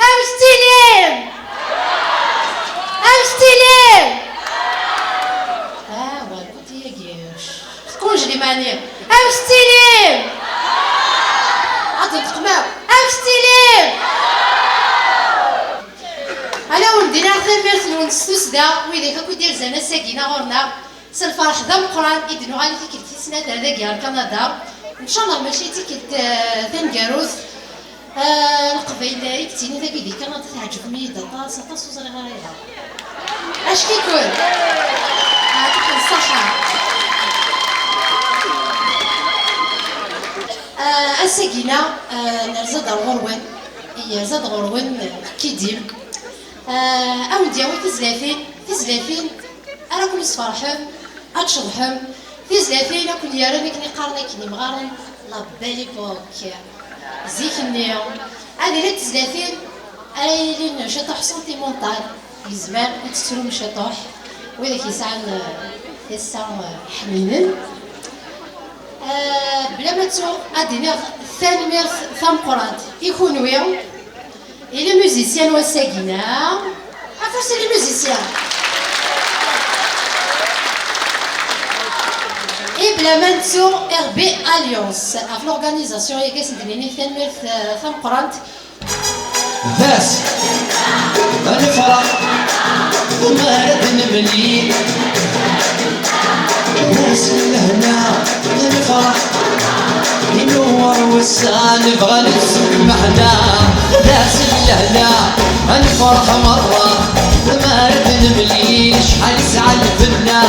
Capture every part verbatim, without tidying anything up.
Amek tettili? Amek tettili? Ah, wa lkuti-agi. Tkunjli mani. Amek tettili? Ad teqmeɣ. Amek tettili? Ala wen-d-iniɣ tanemmirt-nwen s tussda, widak akk i d-irzan ass-agi-nneɣ ɣur-neɣ. S lferḥ d ameqqran i d-nuɣal i tikkelt tis snat ar dagi ar Kanada. Ncallah mačči d tikkelt, eh, taneggarut. Eh, Leqbayel i yettinin dagi di Kanada teɛǧbem-iyi-d aṭas, aṭas ur ẓriɣ ara ayɣer. Acki-ken! Yeɛṭikum ṣṣeḥḥa. Eh, ass-agi-nneɣ, eh, nerza-d ar ɣur-wen, yerza-d ɣur-wen, eh, Kidim. Eh, a wen-d-yawi tizlatin, tizlatin ara ken-isferḥen, ad tceḍḥem, tizlatin a ken-yerren akken i qqaren akken imɣaren la belle époque. Zik-nni, ad ilint tezlatin ara yilin ciṭuḥ sentimental, yezmer ad tettrum ciṭuḥ, widak yesɛan, eh, tasa, eh, ḥninen. Eh, bla ma ttuɣ, ad d-iniɣ tanemmirt tameqqrant i kunwi, i les musiciens n wass-agi-nneɣ. Afus i les musiciens. I bla ma nettu R B Alliance ɣef l'organisation-agi, ad sen-d-nini tanemmirt, eh, tameqqrant. D ass ad nefreḥ, mi ara d-nemlil. D ass n lehna, ad nefreḥ, inewwer wass-a, nebɣa ad nessukkem aḥna. D ass n lehna, ad nefreḥ merra, mi ara d-nemlil, acḥal yesɛa lbenna.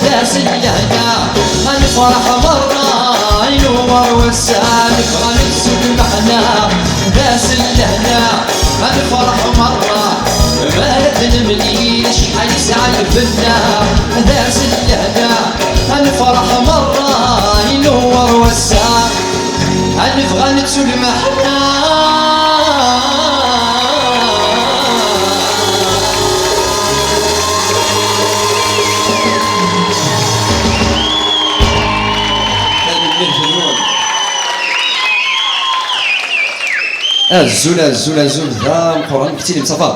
D ass n lehna, ad nefreḥ merra, inewwer wass-a, nebɣa ad nessukkem aḥna. D ass n lehna, ad nefreḥ merra, mi ara d-nemlil, acḥal yesɛa lbenna. D ass n lehna, ad nefreḥ merra, inewwer wass-a, ad nebɣa ad nettu lmeḥna. Tanemmirt-nwen. Azul, azul, azul, d ameqqran, keččini msafa.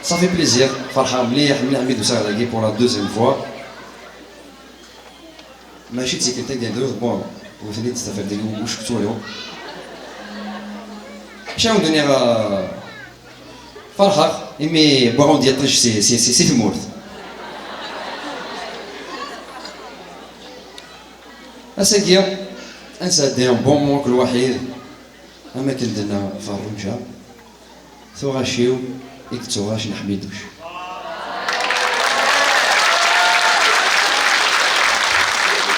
Ça fait plaisir, ferḥeɣ mliḥ, mliḥ mi d-usaɣ dagi pour la deuxième fois. Mačči d tikkelt tagi d bon, ur ten-id-tafar deg ucektur-iw. Acu ad wen-d-iniɣ, euh, ferḥeɣ, imi wwiɣ-d yiṭij si, si, si, si tmurt. Ass-agi, ad nesɛeddi un bon moment akk lwaḥid, am akken d-tenna Ferruǧa, tuɣac-iw i yettuɣac n Ḥmiduc.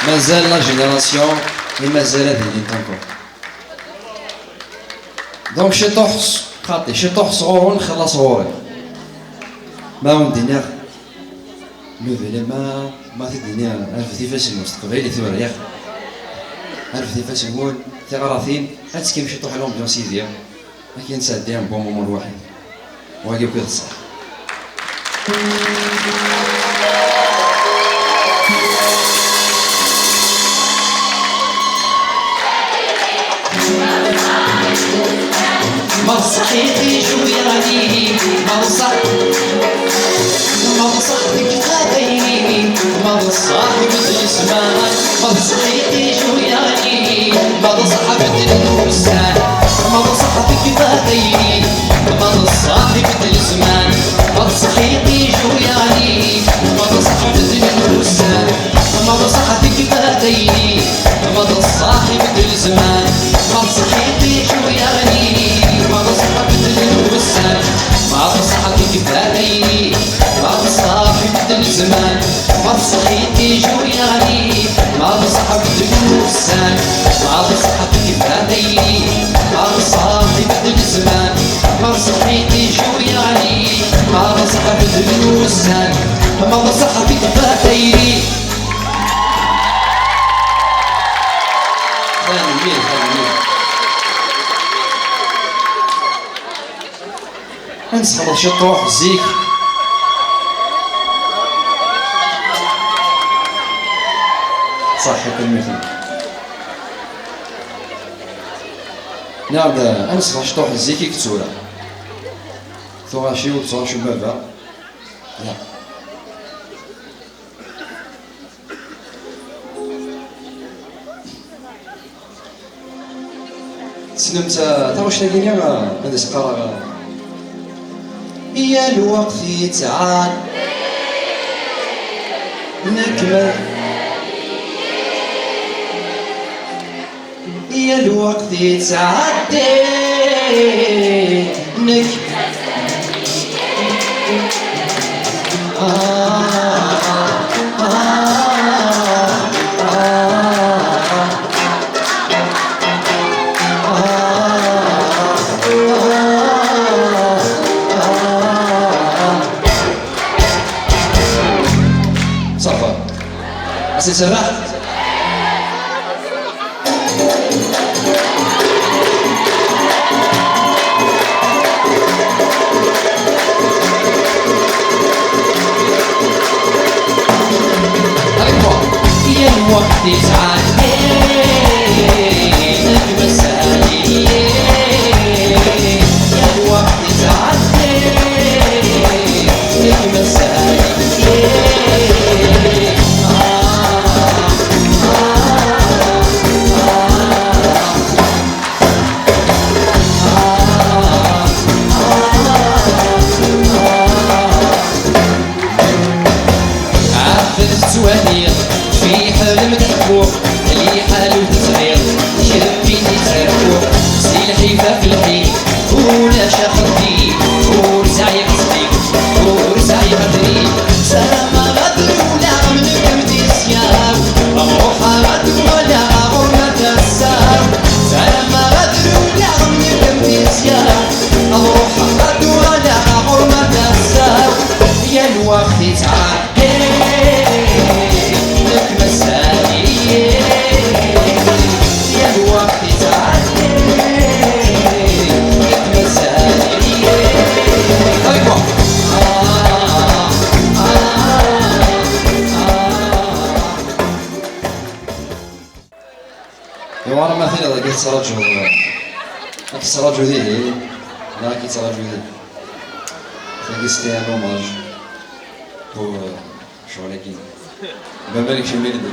Mazal la génération i mazal ad ilint encore. Donc, ciṭuḥ s-, xaṭi, ciṭuḥ sɣur-wen, xellaṣ ɣur-i. Ma wen-d-iniɣ, mebla ma, ma t-id-iniɣ, rfet ifassen-nwen s teqbaylit tura, yak. Rfet ifassen-nwen, tiɣratin, ad tekkim ciṭuḥ l'ambiance yid-i. Akken nesɛeddi un bon moment lwaḥid. Wagi akk i d ṣṣeḥ. Ma tṣaḥ iṭij ur yeɣli, ma tṣaḥ, ma tṣaḥ tekfa tayri, ma tṣaḥ ibeddel zzman, ma tṣaḥ iṭij ur yeɣli, ma tṣaḥ beddlen wussan, ma tṣaḥ tekfa tayri, ma tṣaḥ ibeddel zzman, ma tṣaḥ iṭij ur yeɣli, ma tṣaḥ beddlen wussan. Ma d ṣṣeḥ tekfa tayri, ma d ṣṣeḥ ibeddel zzman, ma d ṣṣeḥ iṭij ur yeɣli, ma d ṣṣeḥ beddlen wussan, ma d ṣṣeḥ tekfa tayri, ma d ṣṣeḥ ibeddel zzman, ma d ṣṣeḥ iṭij ur yeɣli, ma d ṣṣeḥ beddlen wussan, ma d ṣṣeḥ tekfa tayri, ma d ṣṣeḥ ibeddel zzman, ma d ṣṣeḥ iṭij ur yeɣli, ma d ṣṣeḥ beddlen wussan. Ma d ṣṣeḥ tekfa tayri. Sexleḍ ciṭuḥ zik. Ṣaḥḥi, tanemmirt. Nniɣ-d, ad nesxeṛ ciṭuḥ zik i yettura. Tuɣac-iw, tuɣac n baba. Ya. Tessnemt, uh, taɣect-agi-nni, uh, ad as-qqareɣ, uh, yal lweqt yettɛad nekk ma, yal lweqt yettɛaddi nekk. Ah, ah, ah. Ça va. Assez, ça va. Avec moi. يا الوقت تعدي، نجم السعدي. يا الوقت تعدي، نجم السعدي. آه، آه، آه. عاد ثواني في حلم تحكو، لي حال وتزغير، شبيني تحكو، سي الحيفا في الحين، ولا شاخدي، ورزع يقصدي، ورزع يقدري، سلام غدر ولا غمنك مديسيا، روح غدر ولا غرمة الساو، سلام غدر ولا غمنك مديسيا، روح غدر ولا غرمة الساو، يا الوقت يتعاد. Iwa, ma tiliḍ ad k-tettraǧu, ad k-tettraǧu dihin, neɣ ad k-tettraǧu dihin. Tagi, c'était un hommage pour, euh, ccɣel-agi. Baba nekcem i lebda.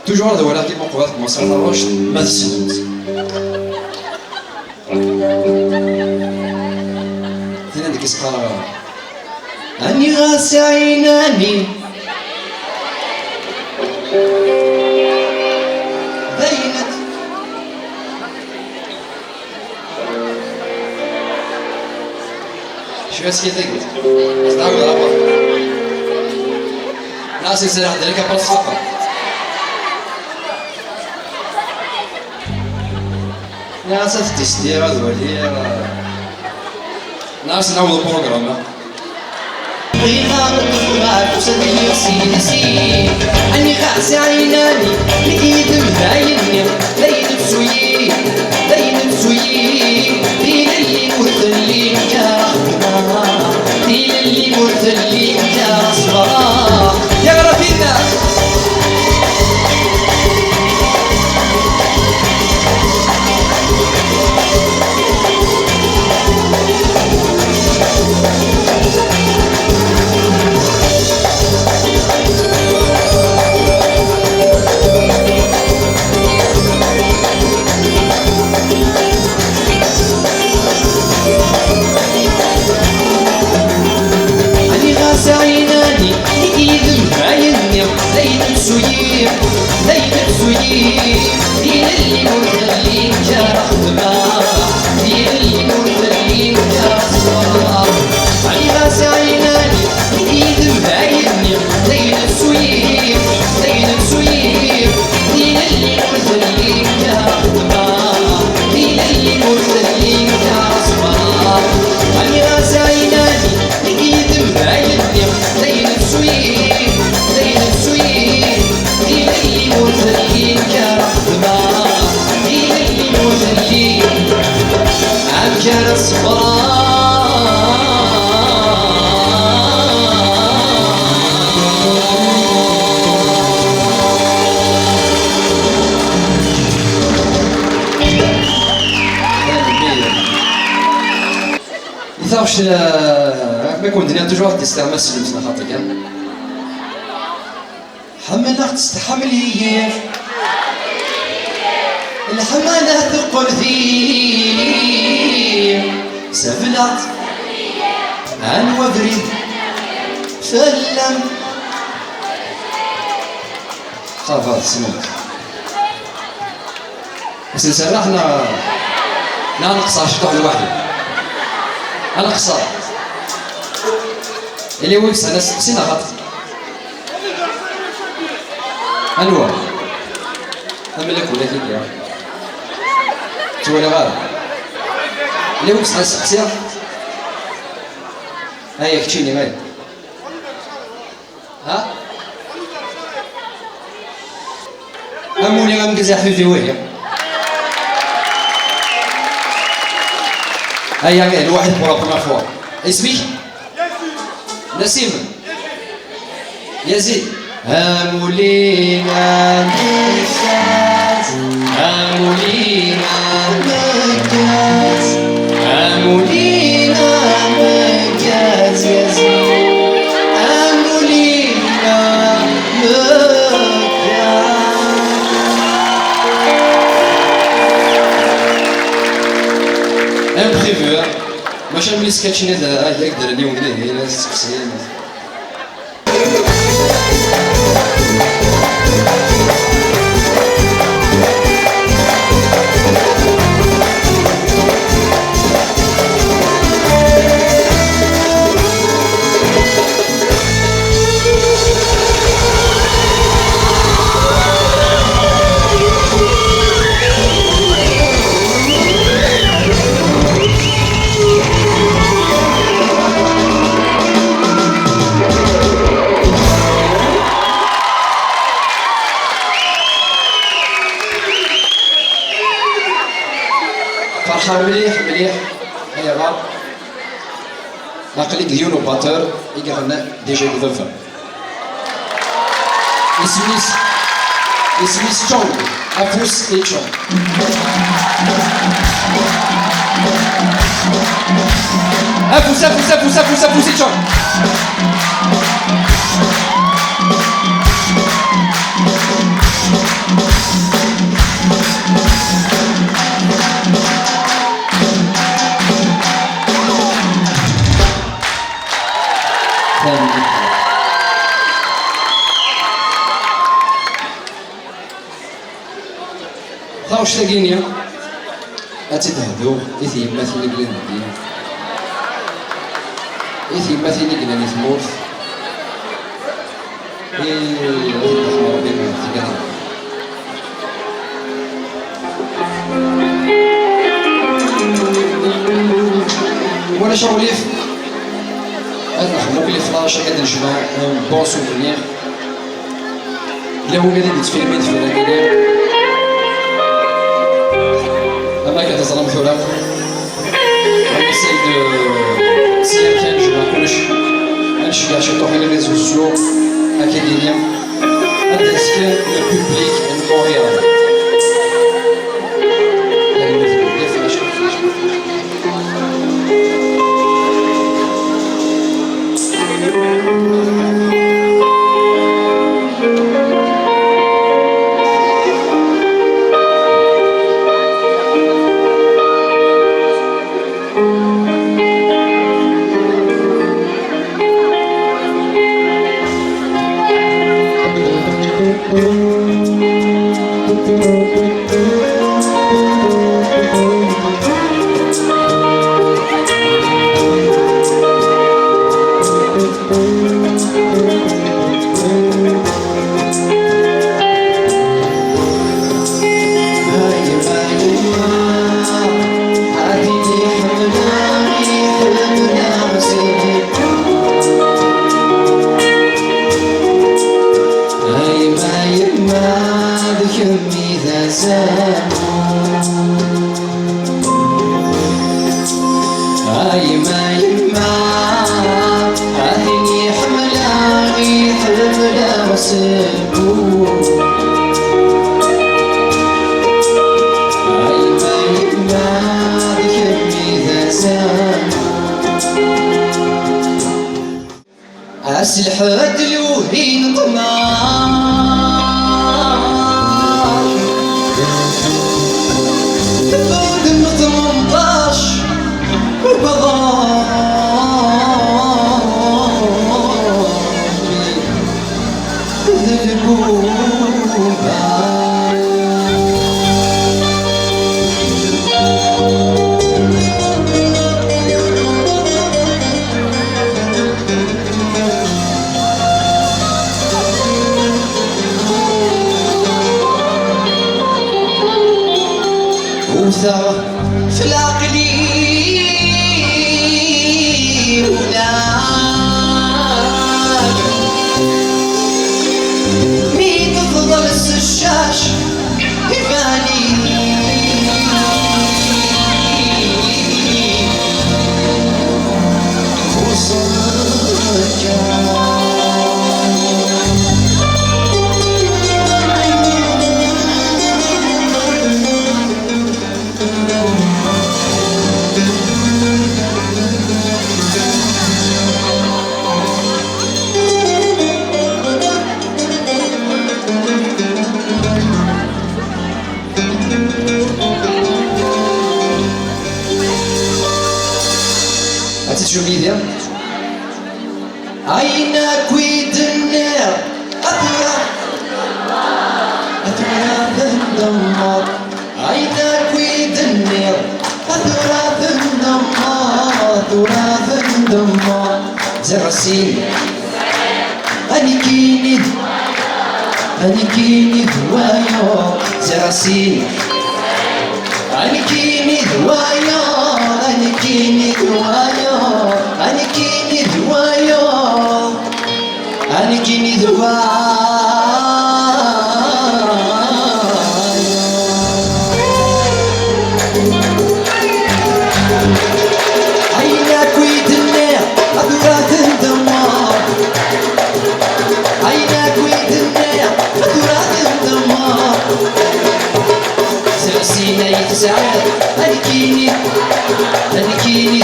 Toujours ad walaɣ Timuqbat Musa Taɣect, ma tessnemt. Tin ad k-isqar. Aniɣ-as ɛinani. Bayen-d. Cwiya s kifagit. Ad tɛawed aɣer. Nniɣ-as ad sriɣ ddel-ik après ṣṣafa. Nniɣ-as ad t-testiɣ, ad waliɣ. Nniɣ-as ad nɛawed aprugram. Aniɣ-as ɛinani, nekk yid-m d ayen-nni, d ayen tsuyi, d ayen tsuyi, tilelli ur telli kra xedma, tilelli ur telli kra ṣṣber. Ya Ṛebbi, Aniɣ-as ɛinani, nekk yid-m d ayen-nni, d ayen tsuyi, d ayen tsuyi, tilelli ur telli kra xedma, tilelli ur telli kra ṣṣber. Aniɣ-as ɛinani, nekk yid-m d ayen-nni, d ayen tsuyi, d ayen tsuyi, tilelli ur telli kra xedma, tilelli ur telli kra ṣṣber. Aniɣ-as ɛinani, nekk yid-m d ayen-nni, d ayen tsuyi, d ayen tsuyi, tilelli ur I taɣect, eh, ma ken-d-nniɣ toujours ad d-isteɛma s llebs neɣ xaṭi kan. Ḥemmleɣ-tt tḥemmel-iyi. Lḥemmala teqqel di sebleɣ-tt. Anwa abrid fell-am? Ça va, tessneḍ. Ad s-nserreḥ neɣ, neɣ ad nqeṣṣer ciṭuḥ lwaḥid? Ad nqeṣṣer. Ili win yesɛan asteqsi neɣ xaṭi? Anwa? Amellak ula kiki. Ttwaliɣ ara. Ili win yesɛan asteqsi? Aya keččini, aya. Ha? Amuli ameggaz a ḥbibi wihi. Aya, lwaḥid pour la première fois. Isem-ik? Nasim. Yazid. Amuli ameggaz. Amuli ameggaz. Amuli ameggaz, Yazid. Amuli ameggaz. Imprévu, hein. Maca mlis keččini d, ad ak-d-rren yiwen dihin, ad s-tseqsim. Ferḥeɣ mliḥ, mliḥ, ayɣer? Aql-i deg yiwen ubateur i iɣennan déjà deg baba. Isem-is, isem-is Chong. Afus i Chong. Afus, afus, afus, afus, afus i Chong. Taɣect-agi-nni ad tt-id-hduɣ i tyemmatin i yellan deg-i, i tyemmatin i yellan di tmurt, i, i Dda Ḥemmu Rebbi n tgara. Walac aɣilif, ad nexdem akk les flashs, ad d-necba un bon souvenir. Yella win ad d-yettfilmin fell-akini. Am akka teẓram tura, on essaye de, si amkan jemɛeɣ kullec, ad nceggeɛ ciṭuḥ i les réseaux sociaux, akagini, ad d-yesken le public n Montréal. A yemma, yemma, a tin iḥemmleɣ, iḥemmleɣ s lbul. A yemma, yemma, d kemm i d azal. Ass lḥedd luhin ṭṭmeɛ. Teffeɣ-d m tmenṭac ubeḍ d lbuba. Wteɣ f leɛqel-iw ula mi tefḍel s ccac. Ad teččem yid-i? Ayen akk i d-nniɣ, a tura, a tura tendemmeḍ. Ayen akk i d-nniɣ, a tura tendemmeḍ, a tura tendemmeḍ. Ziɣ sin. A nekkini d, a nekkini d wayeḍ, ziɣ sin. A nekkini d wayeḍ, a nekkini d wayeḍ, a nekkini d wayeḍ, a nekkini d wayeḍ. Ayen akk i d-nniɣ, a tura tendemmeḍ. Ayen akk i d-nniɣ, a tura tendemmeḍ. Ziɣ sin ay tesɛiḍ, a nekkini, a nekkini,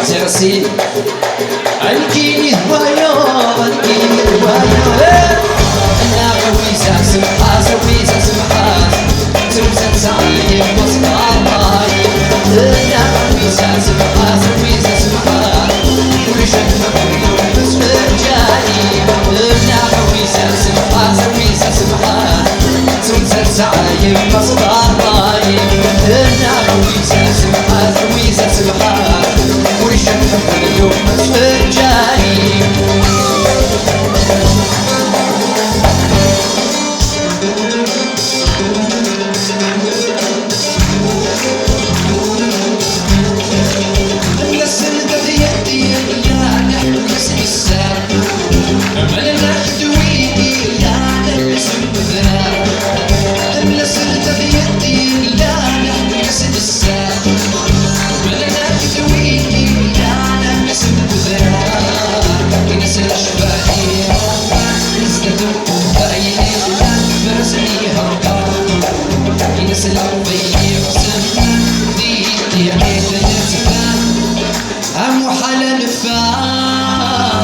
ziɣ sin. A nekkini d wayeḍ, a nekkini d wayeḍ. Eh! Neɣ wiza semḥas, wiza semḥas. Tumsa tesɛa yemma-s d ṛṛay. Neɣ wiza semḥas, wiza semḥas. Ulac ad nḥemmel yemma-s d lǧal-is. Neɣ wiza semḥas, wiza semḥas. Tumsa tesɛa yemma-s d ṛṛay. Neɣ wiza semḥas, wiza semḥas. Ulac ad nḥemmel yemma-s d lǧal-is. Amuḥal ad neffeɣ.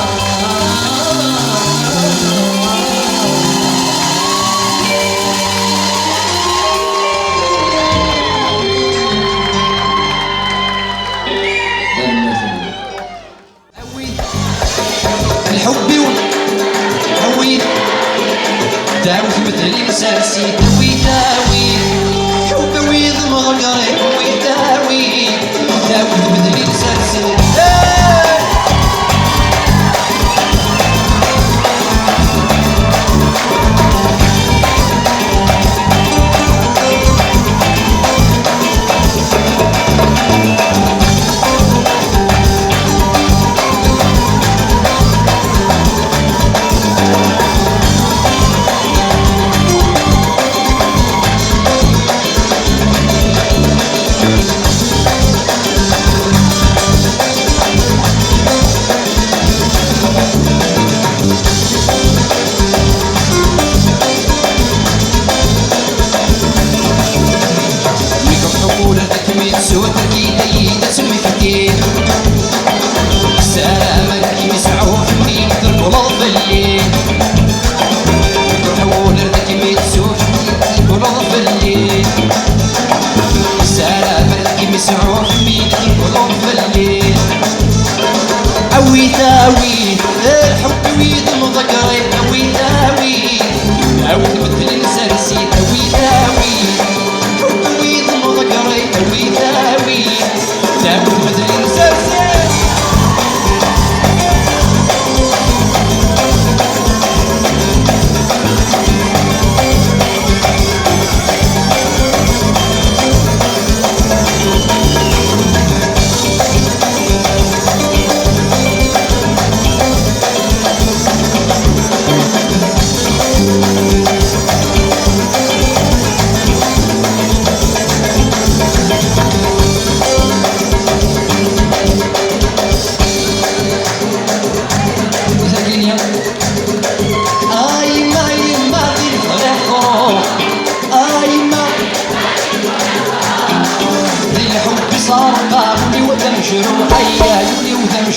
Lḥubb-iw, awi-d, dɛawt medden i lsas-i, awi-d, awi-d, ḥubb-iw d meɣgri, awi-d, awi-d, dɛawt medden i lsas-i. Hey!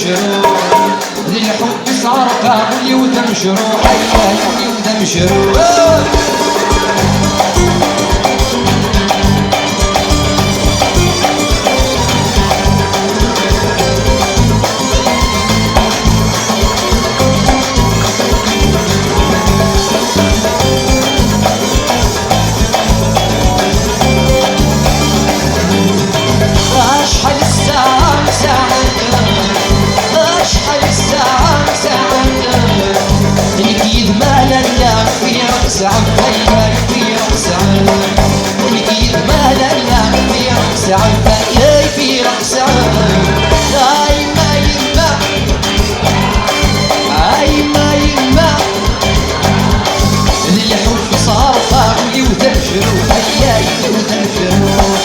D lḥubb i sɛerqeɣ, ul-iw d amecruḥ, ay, ay, ul-iw d amecruḥ. Acḥal ssaɛa, ssaɛa, acḥal ssaɛa, ssaɛa, nekk yid-m a lalla, fireɣ sɛa, ay, ay, fireɣ sɛa, nekk yid-m a lalla, fireɣ sɛa, ay, ay, fireɣ sɛa, ay, ma yemma, ay, ma yemma. D lḥubb i sɛerqeɣ, ul-iw d amecruḥ, ay, ay, ul-iw d amecruḥ.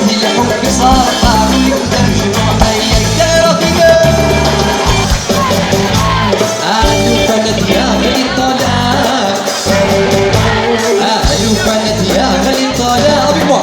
D lḥubb i sɛerqeɣ, ul-iw d amecruḥ, ay, ay, ay, Rabbina. Ah, لو كان يا غالي طالع. Ah, لو كان يا غالي طالع. Avec moi.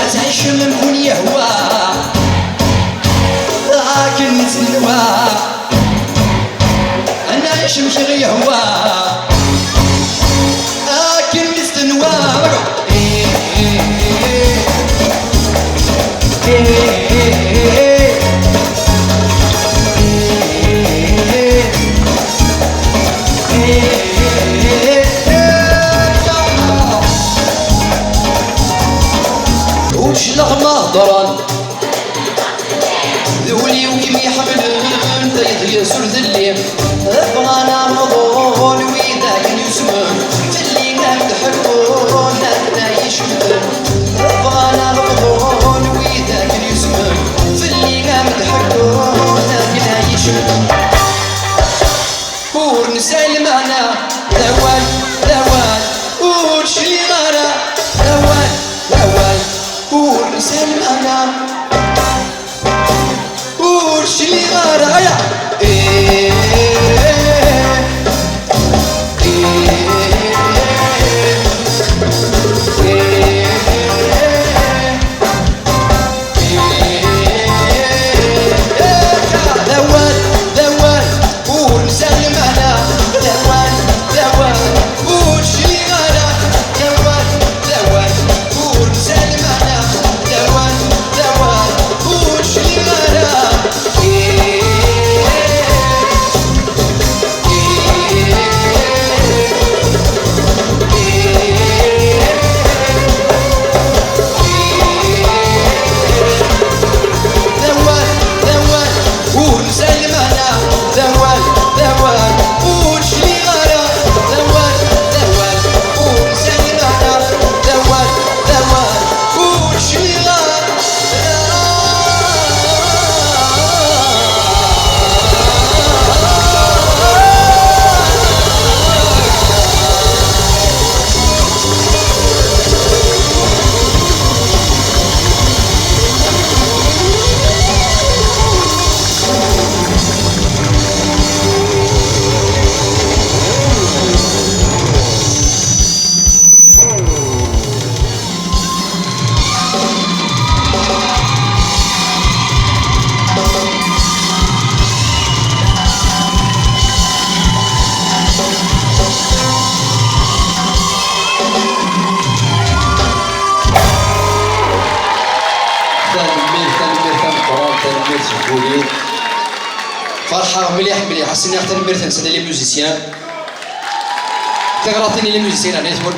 Ad tɛicem amkun yehwa, akken i tt-nehwa. Ad nɛic amek i ɣ-yehwa, akken i tt-nehwa. Ur d-cliɣ ma heddren. D ul-iw i m-iḥemmlen, tayeḍ yes-s ur telli. Bɣan ad bḍun widak yusmen, fell-i ad m-d-ḥekkun akken ay icemten. Bɣan ad bḍun widak yusmen, fell-i ad m-d-ḥekkun akken ay icemten. Ur nesɛi lmeɛna, d awal, d awal, ur cliɣ ara, d awal, d awal, ur nesɛi lmeɛna. Ur cliɣ ara, aya. Eh, Ferḥeɣ mliḥ, mliḥ. Ad s-iniɣ tanemmirt-nsen i les musiciens. Tiɣratin i les musiciens, ɛni tmur?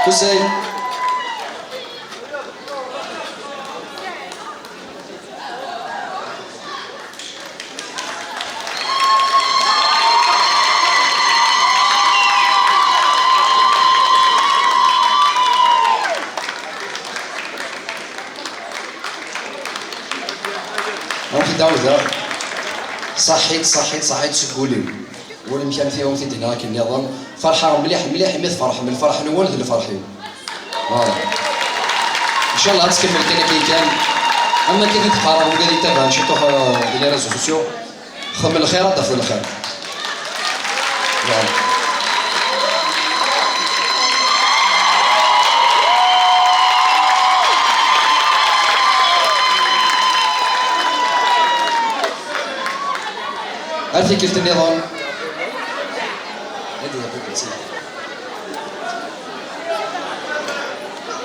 Kusay. Ad k-id-ɛawdeɣ. Ṣaḥit, ṣaḥit, ṣaḥit seg wul-iw. Ulamek am tiɣawt i d-nniɣ akken nniḍen. Ferḥeɣ mliḥ, mliḥ imi tferḥem. Lferḥ-nwen d lferḥ-iw. Voilà. Ncallah ad tkemmel kan akken kan. Am akken i d-qqareɣ wigad yettabaɛen ciṭuḥ, euh, di les réseaux sociaux, xdem lxir ad d-tafeḍ lxir. Voilà. Ar tikkelt nniḍen.